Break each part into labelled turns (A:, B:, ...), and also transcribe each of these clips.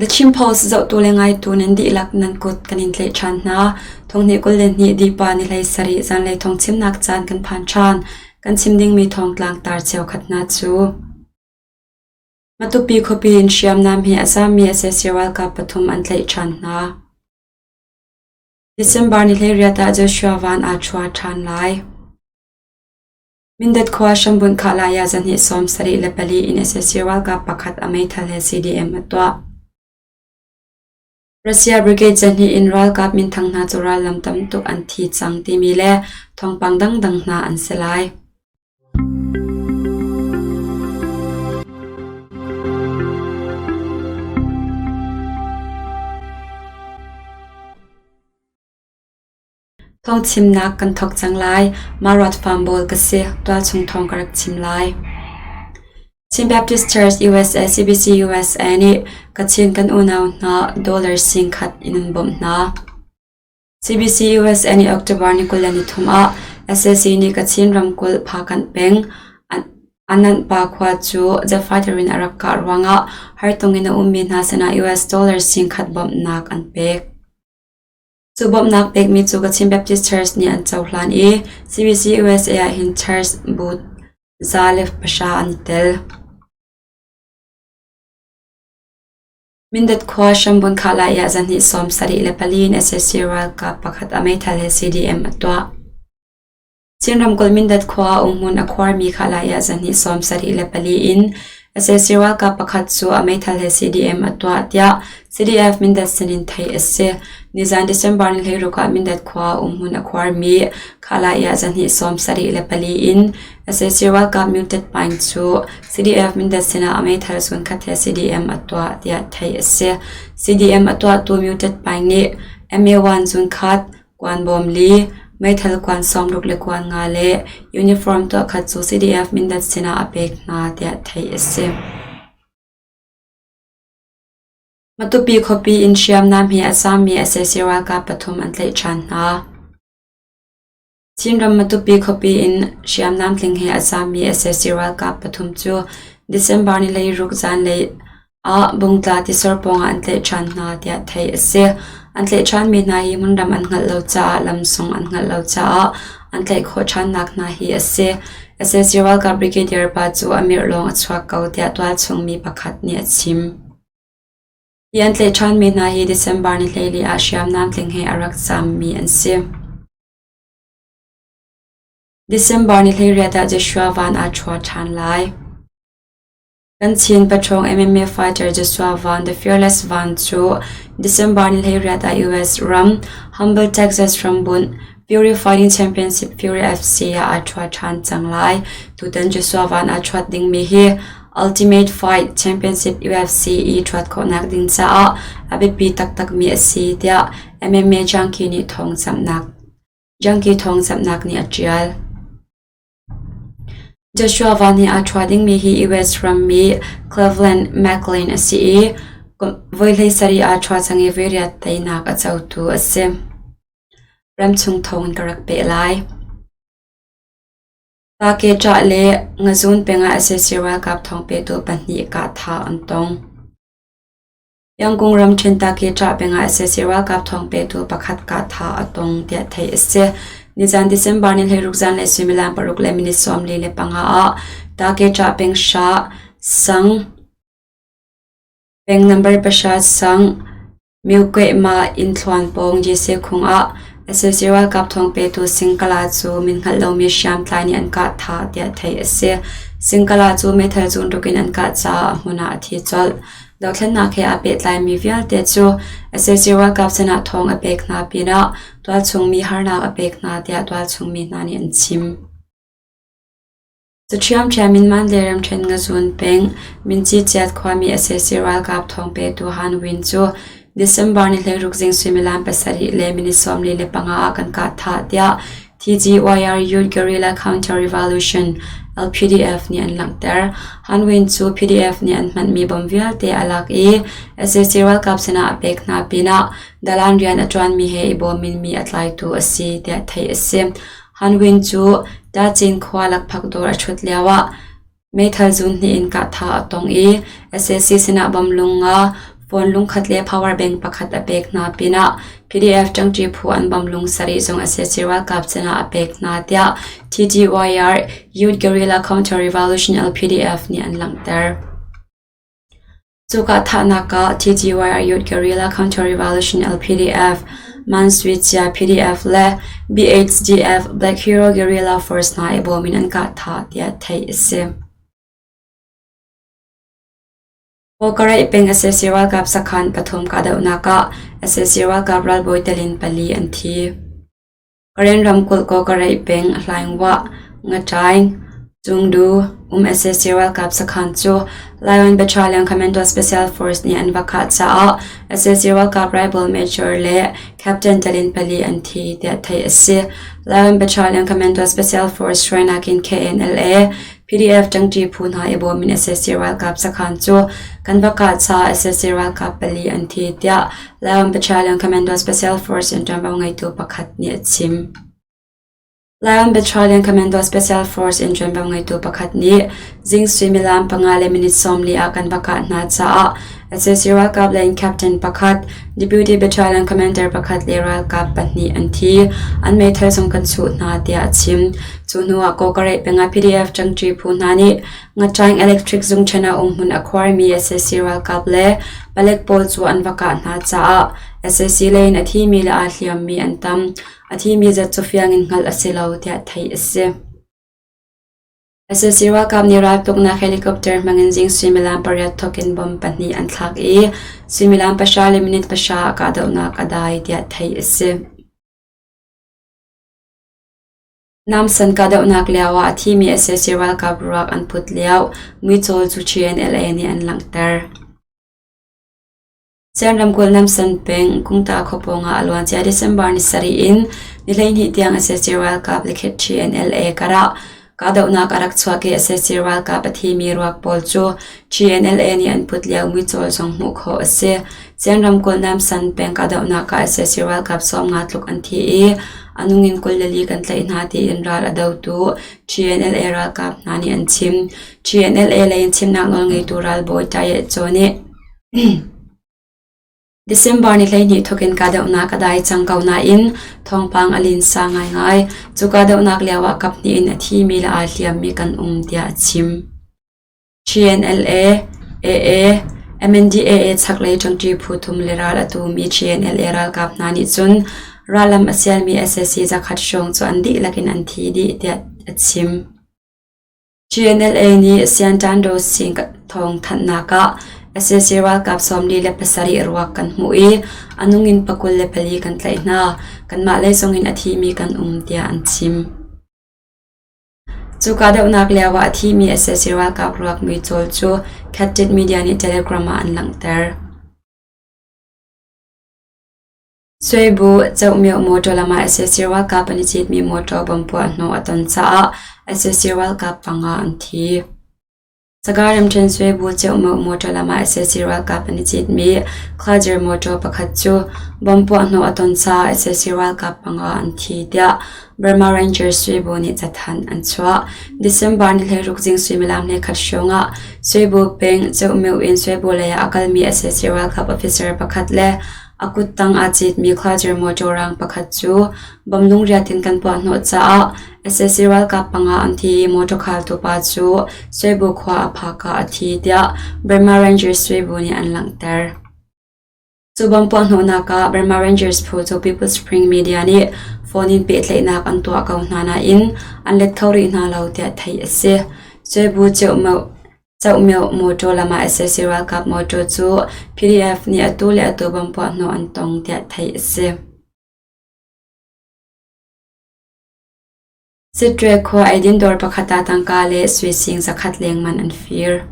A: The Chin Post zohtu le ngaitu nan dihlak nan kut kan in tlaih ṭhan hna. Thonghnih 22 dipa ni 17 zanlei thawngchimnak caan kan phan ṭhan. Kan chim dingmi thawngtlang tar cheukhat hna cu. Matupi khuapi in hriamnam he a zaammi sac ralkap pathum an tlaih ṭhan hna. December ni 18 ah Joshua Van aa ṭhua ṭhan lai. Mindat khua hrambunh khah lai ah zahnih 74 in sac ralkap pakhat a meithal he CDM a tuah. Russia Brigade zahnih in ralkap minthang hna cu rallam tam tuk an thi cang timi le thawngpang dangdang hna an si lai. Thawngchimnak kan thawk cang lai. Maruat Farm Bawl ka si. Tualchung thawng ka rak chim lai. Chin Baptist Church USA CBC USA nih Kachin kan unau hna dollar 10,000 in an bawmh hna. CBC USA nih October ni 23 ah sac nih Kachin ramkulh Phakanh peng Ananhpa khua cu The Fighter in a rak kah ruangah hartung in a ummi hna sinah US dollar 10,000 bawmhnak an pek. Cu bawmhnak pekmi cu Kachin Baptist Church nih an cohlan i CBC USA ah hin church bu 110 an i tel. Mindat khua Hrambun Khahlai ah zahnih 74 in sac ralkap pakhat a meithal he CDM a tuah. Chin ramkulh Mindat khua ah umhmun a khuarmi Khahlai ah zahnih 74 in sac ralkap pakhat cu a meithal he CDM a tuah tiah CDF Mindat sinin theih a si. Nizan December ni 16 ah Mindat khua ah umhmun a khuarmi Khahlai ah zahnih 74 in sac ralkap Muted Pine cu CDF Mindat sinah a meithal zunkhat he CDM a tuah tiah theih a si. CDM a tuahtu Muted Pine nih MA1 zunkhat kuan bawm li, meithal kuan 60 le kuan nga le uniform tuahkhat cu CDF Mindat sinah a pek hna tiah theih a si. Matupi khuapi in hriamnam he a zaammi sac ralkap pathum an tlaih ṭhan hna. Chinram Matupi khuapi in hriamnam tling he a zaammi sac ralkap pathum cu December ni 16 zanlei ah Bungtla tisor pawngah an tlaih ṭhan hna tiah theih a si. An tlaih ṭhanmi hna hi hmunram an hngalh lo caah lamsung an hngalh lo caah an tlaih khawh ṭhannak hna hi a si. Sac ralkap brigadier pa cu a mirh lawng a chuak ko tiah tualchung mi pakhat nih a chim. Hi an tlaih ṭhanmi hna hi December ni 14 ah hriamnam tling he a rak zaammi an si. December ni 18 ah Joshua Van aa ṭhua ṭhan lai. Kan Chin paṭhawng MMA fighter Joshua Van The Fearless Van cu December ni 18 ah US ram Humble, Texas rambunh Fury Fighting Championship Fury FC ah aa ṭhua ṭhan cang lai. Tutan Joshua Van aa ṭhuat dingmi hi Ultimate Fight Championship UFC i ṭhuat khawhnak ding caah a biapi taktakmi a si tiah MMA Junkie nih thawngzamhnak nih a ṭial. Joshua Van nih aa ṭhua dingmi hi US rammi Cleveland McLean a si i voi 17 aa ṭhua cang i voi riat teinak a cotu a si. Ramchung thawng in ka rak peh lai. Take ṭah le Ngazun peng ah sac ralkap thawng petu pahnih kahthah an tong. Yangon ramṭhen Takeṭah peng ah sac ralkap thawng petu pakhat kahthah a tong tiah theih a si. Nizan December ni 16 zanlei suimilam paruk le minute 45 ah Takeṭah peng Sha sang peng number pahra sang Myokwehma inn thluan pawng Jese khung ah sac ralkap thawng petu Singkala cu min hngalh lomi hriamtlai nih an kah thah tiah theih a si. Singkala cu meithal cunruk in an kah caah a hmun ah a thi colh. Dothlennak he aa pehtlaimi vialte cu sac ralkap sinah thawng a pek hna pinah tualchung mi harnak a pek hna tiah tualchung mi hna nih an chim. Cu ṭhiamṭhiam in Mandalay ramṭhen Ngazun peng Minciciat khuami sac ralkap thawng petu Han Win cu December ni 16 zing suimilam pasarih le minute 45 ah kan kah thah tiah TGYR Youth Guerrilla Counter-Revolution (LPDF) nih an langhter. Han Win cu PDF nih an hmanmi bom vialte a lak i sac ralkap sinah a pek hna pinah dalan rian a ṭuanmi he i bawm in mi a tlaitu a si tiah theih a si. Han Win cu Dacin khua lakphak dawr a ṭhut lioah meithal zun hnih in kahthah a tong i sac sinah bom lung nga. Phone lungkhat le power bank pakhat a pek hna pinah PDF ṭangṭi phu an bawm lung sarih zong sac ralkap sinah a pek hna tiah TTYR Youth Guerrilla Counter Revolution LPDF nih an langhter. Cu kahthahnak ah TTYR Youth Guerrilla Counter Revolution LPDF, Man Sui Cia PDF le BHDF Black Hero Guerrilla Force hna i bawm in an kahthah tiah theih a si. Kawlkareih peng sac ralkap sakhan pathum kahdohnak ah sac ralkap ralbawi tel in pali an thi. Karen ramkulh Kawlkareih peng Hlaingwah, Ngaṭaing, Cungdu um sac ralkap sakhan cu Lion Battalion Commando Special Force nih an va khah caah sac ralkap Rifle Major le Captain tel in pali an thi tiah theih a si. Lion Battalion Commando Special Force hruainak in KNLA, PDF ṭangṭi phu hna i bawm in sac ralkap sakhan cu kan va kah caah sac ralkap pali an thi tiah Lion Battalion Commando Special Force in ṭuanvo ngeitu pakhat nih a chim. Lion Battalion Commando Special Force in ṭuanvo ngeitu pakhat nih zing suimilam panga le minute 40 ah kan va kah hna caah sac ralkap lei in captain pakhat, deputy battalion commander pakhat le ralkap pahnih an thi. An meithal zong kan chuh hna tiah a chim. Cu hnu ah Kawkareih peng ah PDF ṭangṭi phu hna nih Ngaṭaing Electric zungṭhen ah umhmun a khuarmi sac ralkap le palek pawl cu an va kah hna caah sac lei in a thimi le aa hliammi an tam. A thimi zat cu fiang in hngalh a si lo tiah theih a si. Sac ralkap nih raltuknak helicopter hmangin zing suimilam pariat thawk in bomb pahnih an thlak i suimilam pahra le minute pahra ah kahdohnak a dai tiah theih a si. Namsan kahdohnak lioah a thimi sac ralkap ruak an put lio muicawl cu GNLA nih an langhter. Sian ramkulh Namsan peng Kungta khua pawngah a luancia December ni sarih in ni 12 tiang sac ralkap le GNLA karah kahdohnak a rak chuak i sac ralkap a thimi ruak pawl cu GNLA nih an put lio muicawl zong hmuh khawh a si. Sian ramkulh Namsan peng kahdohnak ah sac ralkap 50 tluk an thi i A nung in 24 kan tlaih hna tiin ral a dotu GNLA ralkap hna nih an chim. GNLA lei in chimnak nawlngeitu ralbawi Taye Cho nih December ni 12 thawk in kahdohnak a dai cang ko nain thawngpang a linsa ngaingai. Cu kahdohnak lioah kaphnih in a thimi le aa hliammi kan um tiah a chim. GNLA, AA, MNDAA chaklei ṭangṭi phu thum le ral a tumi GNLA ralkap hna nih cun rallam a sialmi sac zakhat hrawng cu an dihlak in an thi dih tiah a chim. GNLA nih Siantando Sing thawngthanhnak ah sac ralkap 47 ruak kan hmuh i a nung in 24 kan tlaih hna. Kanmah lei zong in a thimi kan um tiah an chim. Cu kahdohnak lioah a thimi sac ralkap ruak muicawl cu Khatit Media nih Telegram ah an langhter. Suibu Cohmioh motor lam ah sac ralkap an i citmi motor bomb puah hnawh a ton caah sac ralkap panga an thi. Saga ramṭhen Suibu Ceohmoh motor lam ah sac ralkap an i citmi Khajer motor pakhat cu bomb puahhnawh a ton caah sac ralkap panga an thi tiah Burma Rangers Suibu nih cathanh an chuah. December ni 16 zing suimilam 11 hrawng ah Suibu peng Ceohmioh in Suibu lei ah a kalmi sac ralkap officer pakhat le A kuttang aa citmi Khajer motor rang pakhat cu bomb lungriat in kan puahhnawh caah sac ralkap panga an thi i motor khaltu pa cu Suibu khua a phak ah a thi tiah Burma Rangers Suibu nih an langhter. Cu bomb puahhnawhnak ah Burma Rangers phu cu People's Spring Media nih phone in pehtlaihnak an tuah ko hna nain an let kho rih hna lo tiah theih a si. Suibu Cohmioh mawṭaw lam ah sac ralkap mawṭaw cu PDF nih atu le atu bomb puahhnawh an tong tiah theih a si. Sittwe khua eidin dawr pakhat ah tangka le sui sing zakhat leng man an fir.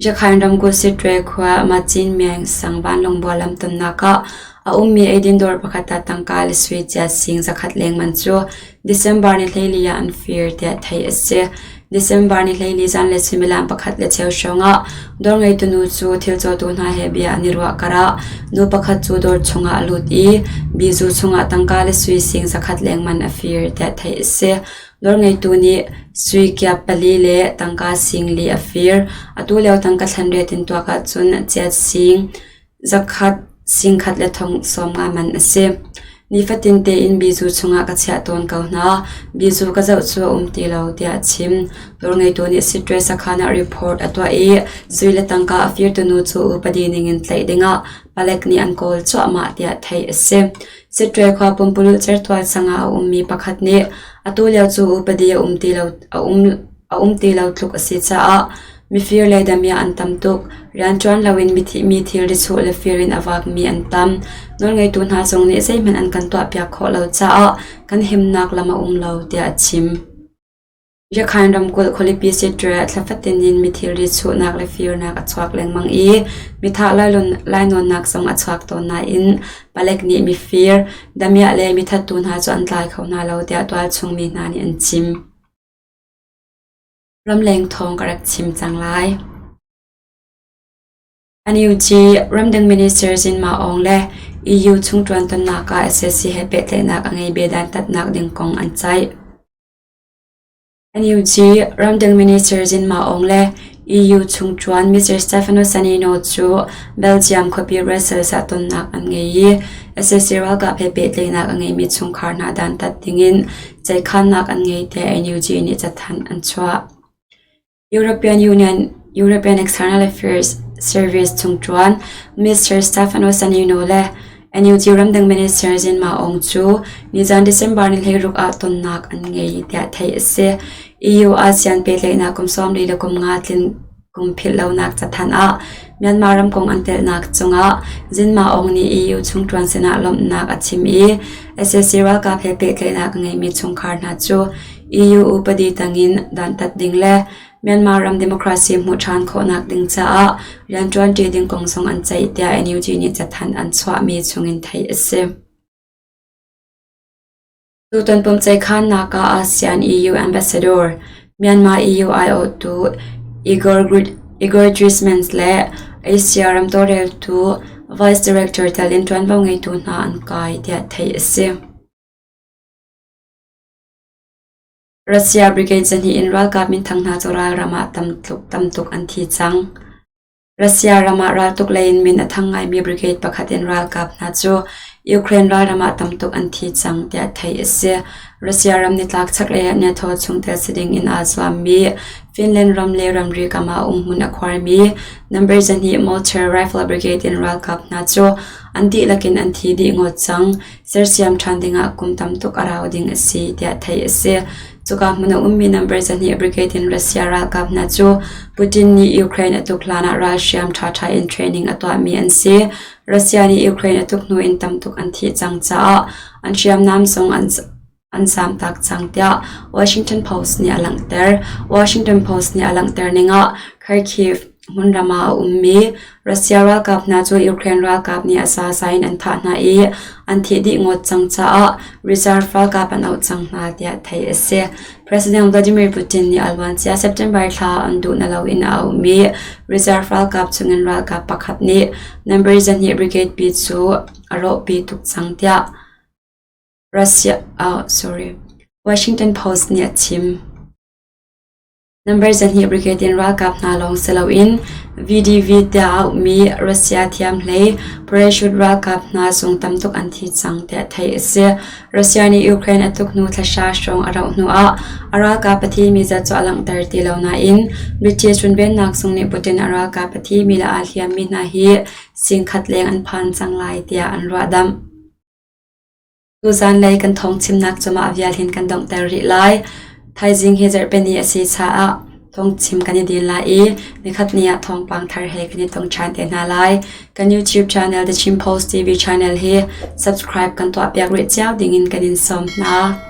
A: Rakhine ramkulh Sittwe khua Macin Myaing sang vanlawng lam tonnak ah a ummi eidin dawr pakhat ah tangka le sui cia sing zakhat leng man cu December ni 14 ah an fir tiah theih a si. December ni 14 zanlei suimilam pakhat le cheu hrawngah dawr ngeitu nu cu thil cawtu hna he bia an i ruah karah nu pakhat cu dawr chungah a lut i bizu chungah tangka le sui sing zakhat leng man a fir tiah theih a si. Dawr ngeitu nih sui kiap pali le tangka sing li a fir. Atu lio tangka thlen ret in tuak ahcun chiat sing. Zakhat singkhat le thong 50 man a si. Nifatin tein bizu chungah ka chiah tawn ko hna. Bizu ka zoh cu a um ti lo, tiah a chim. Dawr ngeitu nih Sitre sakhan ah report a tuah i sui le tangka a firtu nu cu upadi ningin tlaih dingah palek nih an kawl cuahmah tiah theih a si. Sitre khua pumpululh certual sang ah a ummi pakhat nih atu lio cu upadi a um ti lo a um a um ti lo tluk a si caah mifir le damiah an tam tuk. Rianṭuan loin mi thilri chuh le fir in a vakmi an tam. Nawlngeitu hna zong nih zeihmanh an kan tuahpiak khawh lo caah kan himnak lam a um lo, tiah a chim. Rakhine ramkulh khualipi Sittwe ah thla fatin in mi thilri chuhnak le firnak a chuak lengmang i mithah lainawnnak zong a chuak tawn nain palek nih mifir, damiah le mithattu hna cu an tlai kho hna lo tiah tualchung mi hna nih an chim. Ramleng thawng ka rak chim cang lai. NUG ramdang minister Zin Ma Aung le EU chungṭuan tonnak ah sac he pehtlaihnak a ngei bia dantatnak ding kong an ceih. NUG ramdang minister Zin Ma Aung le EU chungṭuan Mr. Stefano Sannino cu Belgium khuapi Brussels ah tonnak an ngei i sac ralkap he pehtlaihnak a ngeimi chungkhar hna dantat dingin ceihkhannak an ngei tiah NUG nih cathanh an chuah. European Union European External Affairs Service chungṭuan Mr. Stefano Sannino le NUG ramdang minister Zin Ma Aung cu nizan December ni 16 ah tonnak an ngei tiah theih a si. EU-ASEAN pehtlaihnak kum 45 tlin kum philhlonak cathanh ah Myanmar ram kong an telnak cungah Zin Ma Aung nih EU chungṭuan sinah lawmhnak a chim i sac ralkap he pehtlaihnak a ngeimi chungkhar hna cu EU upadi tangin dantat ding le Myanmar ram democracy hmuh ṭhan khawhnak ding caah rianṭuanṭi ding kong zong an ceih tiah NUG nih cathanh an chuahmi chungin theih a si. Tutan pumceikhannak ah ASEAN EU Ambassador, Myanmar EU aiawhtu Igor Driesmans le Asia ram tawlreltu Vice Director tel in ṭuanvo ngeitu hna an kai tiah theih a si. Russia Brigade 2 in ralkap minthang hna cu ralram ah tamtuk an thi cang. Russia ram ah raltuk lei in min a thang ngaimi brigade pakhat in ralkap hna cu Ukraine ralram ah tamtuk an thi cang tiah theih a si. Russia ram nitlak chaklei ah NATO chungtel si ding in aa zuammi Finland ram le ramri kam ah umhmun a khuarmi number 2 Mortar Rifle Brigade in ralkap hna cu an dihlak in an thi dih ngawt cang. Sersiam ṭhan dingah kum tamtuk a rau ding a si tiah theih a si. Cuka hmun a ummi number 2 brigade in Russia ralkap hna cu Putin nih Ukraine a tuk hlanah ralhriam ṭhaṭha in training a tuahmi an si. Russia nih Ukraine a tuk hnu in tamtuk an thih cang caah an hriamnam zong an zamtak cang tiah Washington Post nih a langhter. Washington Post nih a langhter ning ah Kharkiv hmunram ah a ummi Russia ralkap hna cu Ukraine ralkap nih a zaza in an thah hna i an thih dih ngawt cang caah reserve ralkap an auh cang hna tiah theih a si. President Vladimir Putin nih a luancia September thla an duh na loin a auhmi reserve ralkap chungin ralkap pakhat nih number 2 brigade pi cu a rawhpi tuk cang tiah Russia oh, sorry Washington Post nih a chim. Number 2 brigade in ralkap hna lawng si loin VDV tiah auhmi Russia thiamhlei parachute ralkap hna zong tamtuk an thi cang tiah theih a si. Russia nih Ukraine a tuk hnu thla hra hrawng a rauh hnuah a ralkap a thimi zat cu a langhter ti lo nain British runvennak zung nih Putin a ralkap a thimi le aa hliammi hna hi singkhat leng an phan cang lai tiah an ruahdamh. Tuzanlei kan thawngchimnak cu mah vial hin kan donghter rih lai. Thaizing hi zarhpini a si caah thawngchim kan i din lai i nikhat ni ah thawngpang thar he kan i tong ṭhan te hna lai. Kan YouTube channel The Chin Post TV channel hi subscribe kan tuahpiak rih cio dingin kan in sawm hna.